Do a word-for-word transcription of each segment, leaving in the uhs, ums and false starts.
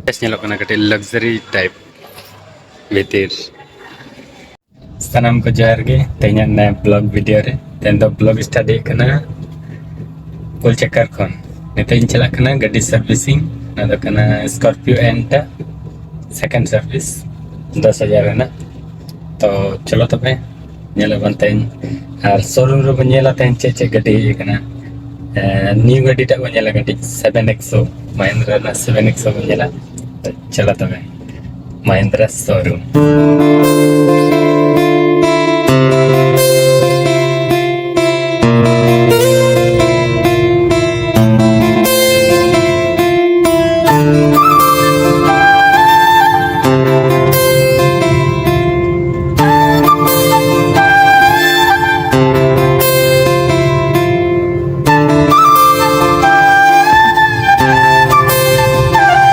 ᱵᱮᱥ ᱧᱮᱞᱚᱜ ᱠᱟᱱᱟ, ᱠᱟᱹᱴᱤᱡ luxury type ᱵᱷᱤᱛᱤᱨ᱾ ᱥᱟᱱᱟᱢ ᱠᱚ ᱡᱚᱦᱟᱨ ᱜᱮ᱾ ᱛᱮᱦᱮᱧᱟᱜ ᱱᱚᱣᱟ vlog video ᱨᱮ, ᱛᱮᱦᱮᱧ ᱫᱚ vlog start ᱦᱩᱭᱩᱜ ᱠᱟᱱᱟ ᱠᱳᱞ ᱪᱟᱠᱟᱨ ᱠᱷᱚᱱ᱾ ᱱᱤᱛᱚᱜ ᱤᱧ ᱪᱟᱞᱟᱜ ᱠᱟᱱᱟ ᱜᱟᱹᱰᱤ servicing᱾ ᱚᱱᱟ ᱫᱚ ᱠᱟᱱᱟ Scorpio N ᱴᱟᱜ, second service, ᱫᱚᱥ ᱦᱟᱡᱟᱨ ᱨᱮᱱᱟᱜ᱾ ᱛᱚ ᱪᱚᱞᱚ ᱛᱚᱵᱮ ᱧᱮᱞ ᱟᱵᱚᱱ ᱛᱮᱦᱮᱧ, ᱟᱨ showroom ᱨᱮᱵᱚᱱ ᱧᱮᱞᱟ ᱛᱮᱦᱮᱧ ᱪᱮᱫ ᱪᱮᱫ ᱜᱟᱹᱰᱤ ᱦᱮᱡ ᱟᱠᱟᱱᱟ᱾ ᱮᱸ, new ᱜᱟᱹᱰᱤ ᱴᱟᱜ ᱵᱚᱱ ᱧᱮᱞᱟ ᱠᱟᱹᱴᱤᱡ, seven X O, ᱢᱟᱦᱤᱱᱫᱨᱟ ᱨᱮᱱᱟᱜ seven X O ᱵᱚᱱ ᱧᱮᱞᱟ᱾ ᱛᱚ ᱪᱚᱞᱚ ᱛᱚᱵᱮ, ᱢᱟᱦᱤᱱᱫᱨᱟ showroom᱾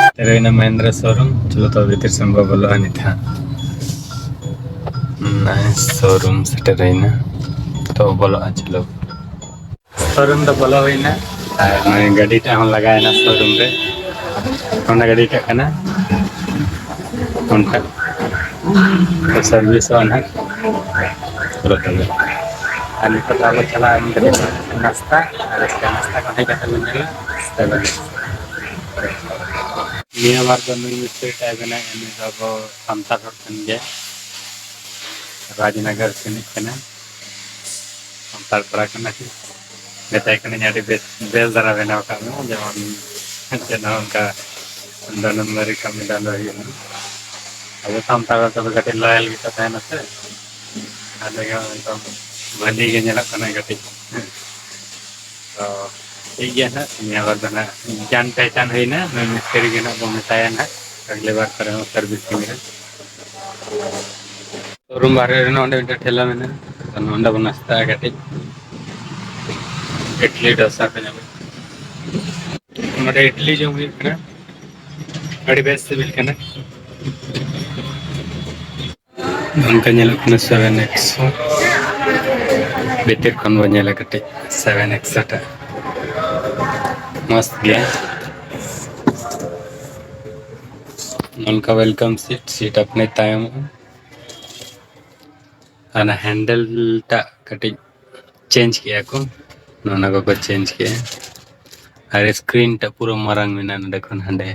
ᱥᱮᱴᱮᱨ ᱦᱩᱭᱱᱟ ᱢᱟᱦᱤᱱᱫᱨᱟ showroom᱾ ᱪᱚᱞᱚ ᱛᱚ ᱵᱷᱤᱛᱤᱨ ᱥᱮᱱ ᱵᱚ ᱵᱚᱞᱚᱜᱼᱟ ᱱᱤᱛ ᱦᱟᱸᱜ᱾ ᱱᱚᱜᱼᱚᱭ showroom ᱥᱮᱴᱮᱨ ᱦᱩᱭᱱᱟ, ᱛᱚ ᱵᱚᱞᱚᱜᱼᱟ ᱪᱚᱞᱚ᱾ Showroom ᱫᱚ ᱵᱚᱞᱚ ᱦᱩᱭᱱᱟ, ᱟᱨ ᱱᱚᱜᱼᱚᱭ ᱜᱟᱹᱰᱤ ᱴᱟᱜ ᱦᱚᱸ ᱞᱟᱜᱟᱭᱮᱱᱟ showroom ᱨᱮ᱾ ᱦᱚᱱᱰᱟ ᱜᱟᱹᱰᱤ ᱴᱟᱜ ᱠᱟᱱᱟ, ᱚᱱᱠᱟ ᱠᱚ service ᱚᱜᱼᱟ ᱱᱟᱦᱟᱜ᱾ ᱯᱩᱨᱟᱹ ᱛᱚᱵᱮ᱾ ᱟᱨ ᱱᱤᱛᱚᱜ ᱫᱚ ᱟᱵᱚ ᱪᱟᱞᱟᱜᱼᱟ ᱠᱟᱹᱴᱤᱡ ᱱᱟᱥᱛᱟ, ᱟᱨ ᱱᱟᱥᱛᱟ ᱠᱷᱚᱱ ᱦᱮᱡ ᱠᱟᱛᱮ ᱵᱚᱱ ᱧᱮᱞᱟ᱾ ᱱᱤᱭᱟᱹ ᱵᱟᱨ ᱫᱚ ᱱᱩᱭ ᱢᱤᱥᱛᱨᱤ ᱴᱟᱜ ᱮ ᱵᱮᱱᱟᱣᱮᱫᱼᱟ, ᱱᱩᱭ ᱫᱚ ᱟᱵᱚ ᱥᱟᱱᱛᱟᱲ ᱦᱚᱲ ᱠᱟᱱ ᱜᱮᱭᱟ, ᱨᱟᱡᱽᱱᱚᱜᱚᱨ ᱨᱤᱱᱤᱡ ᱠᱟᱱᱟᱭ, ᱥᱟᱱᱛᱟᱲ ᱠᱚᱲᱟ ᱠᱟᱱᱟᱭ᱾ ᱢᱮᱛᱟᱭ ᱠᱟᱹᱱᱟᱹᱧ, "ᱟᱹᱰᱤ ᱵᱮᱥ, ᱵᱮᱥ ᱫᱷᱟᱨᱟ ᱵᱮᱱᱟᱣ ᱠᱟᱜ ᱢᱮ, ᱡᱮᱢᱚᱱ ᱪᱮᱫ ᱦᱚᱸ ᱚᱱᱠᱟ ᱫᱚᱱᱚᱱ ᱵᱟᱹᱨᱤ ᱠᱟᱹᱢᱤ ᱫᱚ ᱟᱞᱚ ᱦᱩᱭᱩᱜ ᱢᱟ᱾" ᱟᱵᱚ ᱥᱟᱱᱛᱟᱲ ᱦᱚᱲ ᱫᱚ ᱠᱟᱹᱴᱤᱡ loyal ᱜᱮᱠᱚ ᱛᱟᱦᱮᱱᱟ ᱥᱮ, ᱟᱞᱮ ᱦᱚᱸ ᱮᱠᱫᱚᱢ ᱵᱷᱟᱹᱞᱤ ᱜᱮ ᱧᱮᱞᱚᱜ ᱠᱟᱱᱟ ᱠᱟᱹᱴᱤᱡ᱾ ᱛᱚ ᱴᱷᱤᱠ ᱜᱮᱭᱟ ᱱᱟᱦᱟᱜ, ᱱᱤᱭᱟᱹ ᱵᱟᱨ ᱫᱚ ᱱᱟᱦᱟᱜ ᱡᱟᱱ ᱯᱮᱦᱪᱟᱱ ᱦᱩᱭᱱᱟ, ᱱᱩᱭ ᱢᱤᱥᱛᱨᱤ ᱜᱮ ᱱᱟᱦᱟᱜ ᱵᱚᱱ ᱢᱮᱛᱟᱭᱟ ᱱᱟᱦᱟᱜ, ᱟᱜᱞᱮ ᱵᱟᱨ ᱠᱚᱨᱮ ᱦᱚᱸ servicing ᱨᱮ᱾ Showroom ᱵᱟᱦᱨᱮ ᱨᱮ ᱱᱚᱰᱮ ᱢᱤᱫᱴᱮᱱ ᱴᱷᱮᱞᱟ ᱢᱮᱱᱟᱜᱼᱟ, ᱛᱚ ᱱᱚᱰᱮ ᱵᱚᱱ ᱱᱟᱥᱛᱟᱜᱼᱟ ᱠᱟᱹᱴᱤᱡ, ᱤᱰᱞᱤ ᱰᱳᱥᱟ ᱠᱚ ᱧᱟᱢᱚᱜᱼᱟ᱾ ᱱᱚᱰᱮ ᱤᱰᱞᱤ ᱡᱚᱢ ᱦᱩᱭᱩᱜ ᱠᱟᱱᱟ, ᱟᱹᱰᱤ ᱵᱮᱥ ᱥᱤᱵᱤᱞ ᱠᱟᱱᱟ᱾ ᱚᱱᱠᱟ ᱧᱮᱞᱚᱜ ᱠᱟᱱᱟ seven X O᱾ ᱵᱷᱤᱛᱤᱨ ᱠᱷᱚᱱ ᱵᱚᱱ ᱧᱮᱞᱟ ᱠᱟᱹᱴᱤᱡ seven X O ᱴᱟᱜ᱾ ᱢᱚᱥᱛ ᱜᱮᱭᱟ᱾ ᱱᱚᱝᱠᱟ welcome seat, seat ᱟᱯᱱᱮ ᱛᱟᱭᱚᱢᱚᱜᱼᱟ᱾ ᱟᱨ ᱚᱱᱟ handle ᱴᱟᱜ ᱠᱟᱹᱴᱤᱡ change ᱠᱮᱜᱼᱟ ᱠᱚ, ᱱᱚᱜᱼᱚ ᱱᱟ ᱠᱚᱠᱚ change ᱠᱮᱜᱼᱟ᱾ ᱟᱨ screen ᱴᱟᱜ ᱯᱩᱨᱟᱹ ᱢᱟᱨᱟᱝ ᱢᱮᱱᱟᱜᱼᱟ ᱱᱚᱰᱮ ᱠᱷᱚᱱ ᱦᱟᱸᱰᱮ᱾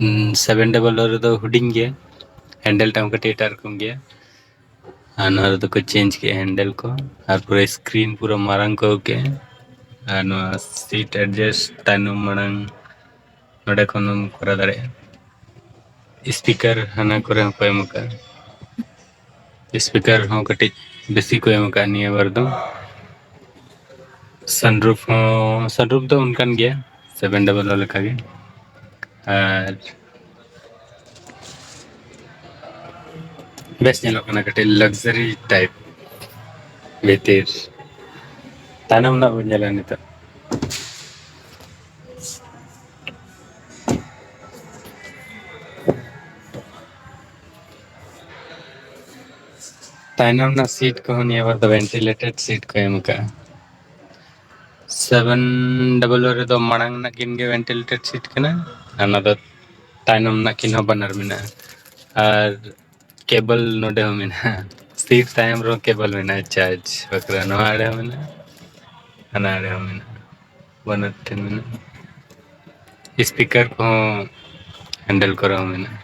ᱩᱸ, seven double O ᱨᱮᱫᱚ ᱦᱩᱰᱤᱧ ᱜᱮᱭᱟ, handle ᱴᱟᱜ ᱦᱚᱸ ᱠᱟᱹᱴᱤᱡ ᱮᱴᱟᱜ ᱨᱚᱠᱚᱢ ᱜᱮᱭᱟ᱾ ᱟᱨ ᱱᱚᱣᱟ ᱨᱮᱫᱚ ᱠᱚ change ᱠᱮᱜᱼᱟ handle ᱠᱚ, ᱟᱨ ᱯᱩᱨᱟᱹ screen ᱯᱩᱨᱟᱹ ᱢᱟᱨᱟᱝ ᱠᱚ ᱟᱹᱜᱩ ᱠᱮᱜᱼᱟ᱾ ᱟᱨ ᱱᱚᱣᱟ seat adjust ᱛᱟᱭᱱᱚᱢ ᱢᱟᱲᱟᱝ ᱱᱚᱰᱮ ᱠᱷᱚᱱᱮᱢ ᱠᱚᱨᱟᱣ ᱫᱟᱲᱮᱭᱟᱜᱼᱟ᱾ Speaker ᱦᱟᱱᱟ ᱠᱚᱨᱮ ᱦᱚᱸᱠᱚ ᱮᱢ ᱟᱠᱟᱫᱼᱟ, speaker ᱦᱚᱸ ᱠᱟᱹᱴᱤᱡ ᱵᱮᱥᱤ ᱠᱚ ᱮᱢ ᱟᱠᱟᱫᱼᱟ ᱱᱤᱭᱟᱹ ᱵᱟᱨ ᱫᱚ᱾ Sunroof ᱦᱚᱸ, sunroof ᱫᱚ ᱚᱱᱠᱟᱱ ᱜᱮᱭᱟ seven double O ᱞᱮᱠᱟᱜᱮ᱾ ᱟᱨ ᱵᱮᱥ ᱧᱮᱞᱚᱜ ᱠᱟᱱᱟ, ᱠᱟᱹᱴᱤᱡ luxury type ᱵᱷᱤᱛᱤᱨ᱾ ᱛᱟᱭᱱᱚᱢ ᱨᱮᱱᱟᱜ ᱵᱚᱱ ᱧᱮᱞᱟ ᱱᱤᱛᱚᱜ᱾ ᱛᱟᱭᱱᱚᱢ ᱨᱮᱱᱟᱜ seat ᱠᱚᱦᱚᱸ ᱱᱤᱭᱟᱹ ᱵᱟᱨ ᱫᱚ ventilated seat ᱠᱚ ᱮᱢ ᱟᱠᱟᱫᱼᱟ᱾ Seven double O ᱨᱮᱫᱚ ᱢᱟᱲᱟᱝ ᱨᱮᱱᱟᱜ ᱠᱤᱱ ᱜᱮ ventilated seat ᱠᱟᱱᱟ, ᱟᱨ ᱚᱱᱟ ᱫᱚ ᱛᱟᱭᱱᱚᱢ ᱨᱮᱱᱟᱜ ᱠᱤᱱ ᱦᱚᱸ ᱵᱟᱱᱟᱨ ᱢᱮᱱᱟᱜᱼᱟ᱾ ᱟᱨ cable ᱱᱚᱰᱮ ᱦᱚᱸ ᱢᱮᱱᱟᱜᱼᱟ, seat ᱛᱟᱭᱚᱢ ᱨᱮᱦᱚᱸ cable ᱢᱮᱱᱟᱜᱼᱟ, charge ᱵᱟᱠᱷᱨᱟ ᱱᱚᱣᱟ ᱟᱲᱮ ᱦᱚᱸ ᱢᱮᱱᱟᱜᱼᱟ, ᱦᱟᱱᱟ ᱟᱲᱮ ᱦᱚᱸ ᱢᱮᱱᱟᱜᱼᱟ, ᱵᱟᱱᱟᱨ ᱴᱷᱮᱱ ᱢᱮᱱᱟᱜᱼᱟ᱾ Speaker ᱠᱚᱦᱚᱸ handle ᱠᱚᱨᱮ ᱦᱚᱸ ᱢᱮᱱᱟᱜᱼᱟ᱾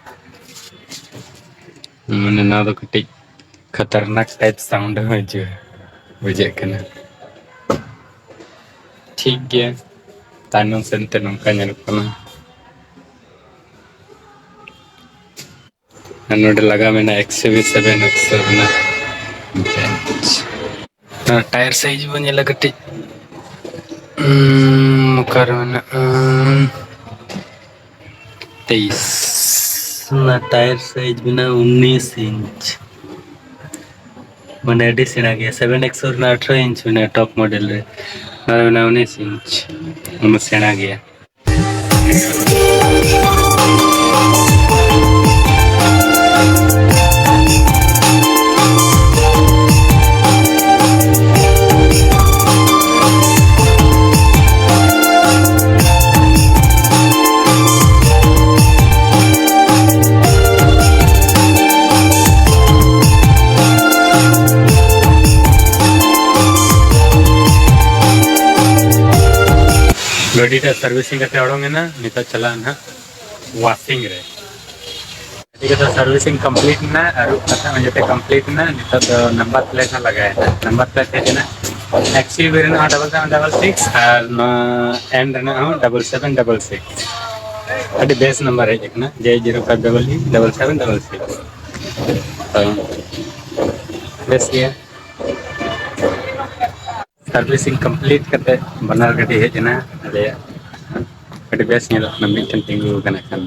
ᱢᱟᱱᱮ ᱱᱚᱣᱟ ᱫᱚ ᱠᱟᱹᱴᱤᱡ ᱠᱷᱟᱛᱟᱨᱱᱟᱠ type sound ᱦᱚᱸ ᱦᱤᱡᱩᱜᱼᱟ, ᱵᱩᱡᱷᱟᱹᱜ ᱠᱟᱱᱟ᱾ ᱴᱷᱤᱠ ᱜᱮᱭᱟ, ᱛᱟᱭᱱᱚᱢ ᱥᱮᱱ ᱛᱮ ᱱᱚᱝᱠᱟ ᱧᱮᱞᱚᱜ ᱠᱟᱱᱟ᱾ ᱟᱨ ᱱᱚᱰᱮ ᱞᱟᱜᱟᱣ ᱢᱮᱱᱟᱜᱼᱟ ᱮᱠᱥᱚ ᱵᱤᱥ seven ᱚᱠᱥᱚ ᱨᱮᱱᱟᱜ bench᱾ ᱟᱨ tyre size ᱵᱚᱱ ᱧᱮᱞᱟ ᱠᱟᱹᱴᱤᱡ, ᱩᱸ, ᱚᱠᱟᱨᱮ ᱢᱮᱱᱟᱜᱼᱟ? ᱛᱮᱭᱤᱥ᱾ ᱚᱱᱟ tyre size ᱢᱮᱱᱟᱜᱼᱟ ᱩᱱᱤᱥ inch, ᱢᱟᱱᱮ ᱟᱹᱰᱤ ᱥᱮᱬᱟ ᱜᱮᱭᱟ᱾ Seven X O ᱨᱮᱱᱟᱜ ᱟᱴᱷᱨᱚ inch ᱢᱮᱱᱟᱜᱼᱟ top model ᱨᱮ, ᱚᱱᱟ ᱨᱮ ᱢᱮᱱᱟᱜᱼᱟ ᱩᱱᱤᱥ inch, ᱚᱱᱟ ᱥᱮᱬᱟ ᱜᱮᱭᱟ᱾ ᱜᱟᱹᱰᱤᱴᱟᱜ ᱥᱟᱨᱵᱷᱤᱥᱤᱝ ᱠᱟᱛᱮ ᱚᱰᱚᱝ ᱮᱱᱟ, ᱱᱤᱛᱚᱜ ᱪᱟᱞᱟᱜᱼᱟ ᱱᱟᱦᱟᱜ ᱣᱟᱥᱤᱝ ᱨᱮ᱾ ᱜᱟᱹᱰᱤ ᱠᱚᱫᱚ ᱥᱟᱨᱵᱷᱤᱥᱤᱝ ᱠᱚᱢᱯᱞᱤᱴ ᱮᱱᱟ, ᱟᱹᱨᱩᱵ ᱠᱟᱛᱮ ᱦᱚᱸ ᱡᱚᱛᱚ ᱠᱚᱢᱯᱞᱤᱴ ᱮᱱᱟ᱾ ᱱᱤᱛᱚᱜ ᱫᱚ ᱱᱟᱢᱵᱟᱨ ᱯᱞᱮᱴ ᱦᱚᱸ ᱞᱟᱜᱟᱣ ᱮᱱᱟ, ᱱᱟᱢᱵᱟᱨ ᱯᱞᱮᱴ ᱦᱮᱡ ᱮᱱᱟ᱾ ᱮᱠᱥ ᱤᱭᱩ ᱵᱷᱤ ᱨᱮᱱᱟᱜ ᱦᱚᱸ ᱰᱚᱵᱚᱞ ᱥᱮᱵᱷᱮᱱ ᱰᱚᱵᱚᱞ ᱥᱤᱠᱥ ᱟᱨ ᱱᱚᱣᱟ ᱮᱱ ᱨᱮᱱᱟᱜ ᱦᱚᱸ ᱰᱚᱵᱚᱞ ᱥᱮᱵᱷᱮᱱ ᱰᱚᱵᱚᱞ ᱥᱤᱠᱥ᱾ ᱟᱹᱰᱤ ᱵᱮᱥ ᱱᱟᱢᱵᱟᱨ ᱦᱮᱡ ᱟᱠᱟᱱᱟ, ᱡᱮ zero five double E double seven double six. ᱛᱚ ᱵᱮᱥ ᱜᱮᱭᱟ᱾ ᱥᱟᱨᱵᱷᱤᱥᱤᱝ ᱠᱚᱢᱯᱞᱤᱴ ᱠᱟᱛᱮ ᱵᱟᱱᱟᱨ ᱜᱟᱹᱰᱤ ᱦᱮᱡ ᱮᱱᱟ ᱟᱞᱮᱭᱟᱜ᱾ ᱟᱹᱰᱤ ᱵᱮᱥ ᱧᱮᱞᱚᱜ ᱠᱟᱱᱟ, ᱢᱤᱫᱴᱷᱮᱱ ᱛᱤᱸᱜᱩ ᱟᱠᱟᱱᱟ ᱠᱷᱟᱱ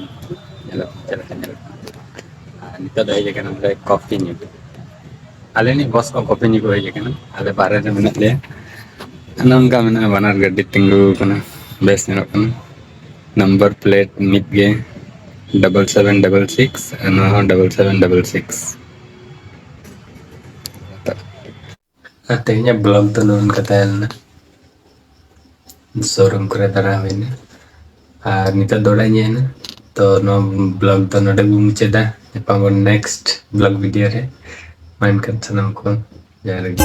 ᱧᱮᱞᱚᱜ ᱪᱮᱫ ᱞᱮᱠᱟ ᱧᱮᱞᱚᱜ ᱠᱟᱱᱟ᱾ ᱟᱨ ᱱᱤᱛᱚᱜ ᱫᱚ ᱦᱮᱡ ᱟᱠᱟᱱᱟ ᱱᱚᱰᱮ ᱠᱚᱯᱷᱤ ᱧᱩ᱾ ᱟᱞᱮ ᱨᱤᱱᱤᱡ ᱵᱚᱥ ᱠᱚ ᱠᱚᱯᱷᱤ ᱧᱩ ᱠᱚ ᱦᱮᱡ ᱟᱠᱟᱱᱟ, ᱟᱞᱮ ᱵᱟᱦᱨᱮ ᱨᱮ ᱢᱮᱱᱟᱜ ᱞᱮᱭᱟ᱾ ᱱᱚᱝᱠᱟ ᱢᱮᱱᱟᱜᱼᱟ, ᱵᱟᱱᱟᱨ ᱜᱟᱹᱰᱤ ᱛᱤᱸᱜᱩ ᱟᱠᱟᱱᱟ, ᱵᱮᱥ ᱧᱮᱞᱚᱜ ᱠᱟᱱᱟ᱾ ᱱᱟᱢᱵᱟᱨ ᱯᱞᱮᱴ ᱢᱤᱫ ᱜᱮ, ᱰᱚᱵᱚᱞ ᱥᱮᱵᱷᱮᱱ ᱰᱚᱵᱚᱞ ᱥᱤᱠᱥ ᱟᱨ ᱱᱚᱣᱟ ᱦᱚᱸ ᱰᱚᱵᱚᱞ ᱥᱮᱵᱷᱮᱱ ᱰᱚᱵᱚᱞ ᱥᱤᱠᱥ᱾ ᱟᱨ ᱛᱮᱦᱮᱧᱟᱜ ᱵᱞᱚᱜ ᱫᱚ ᱱᱚᱜᱼᱚ ᱱᱚᱝᱠᱟ ᱛᱟᱦᱮᱸ ᱞᱮᱱᱟ᱾ ᱥᱳᱨᱩᱢ ᱠᱚᱨᱮ ᱫᱟᱬᱟ ᱦᱩᱭᱱᱟ ᱟᱨ ᱱᱤᱛᱚᱜ ᱫᱚ ᱚᱲᱟᱜ ᱤᱧ ᱦᱮᱡ ᱮᱱᱟ᱾ ᱛᱚ ᱱᱚᱣᱟ ᱵᱞᱚᱜ ᱫᱚ ᱱᱚᱰᱮ ᱵᱚᱱ ᱢᱩᱪᱟᱹᱫᱟ᱾ ᱧᱟᱯᱟᱢ ᱵᱚᱱ ᱱᱮᱠᱥᱴ ᱵᱞᱚᱜ ᱵᱷᱤᱰᱤᱭᱳ ᱨᱮ᱾ ᱢᱟ ᱮᱱᱠᱷᱟᱱ ᱥᱟᱱᱟᱢ ᱠᱚ ᱡᱚᱦᱟᱨ ᱜᱮ᱾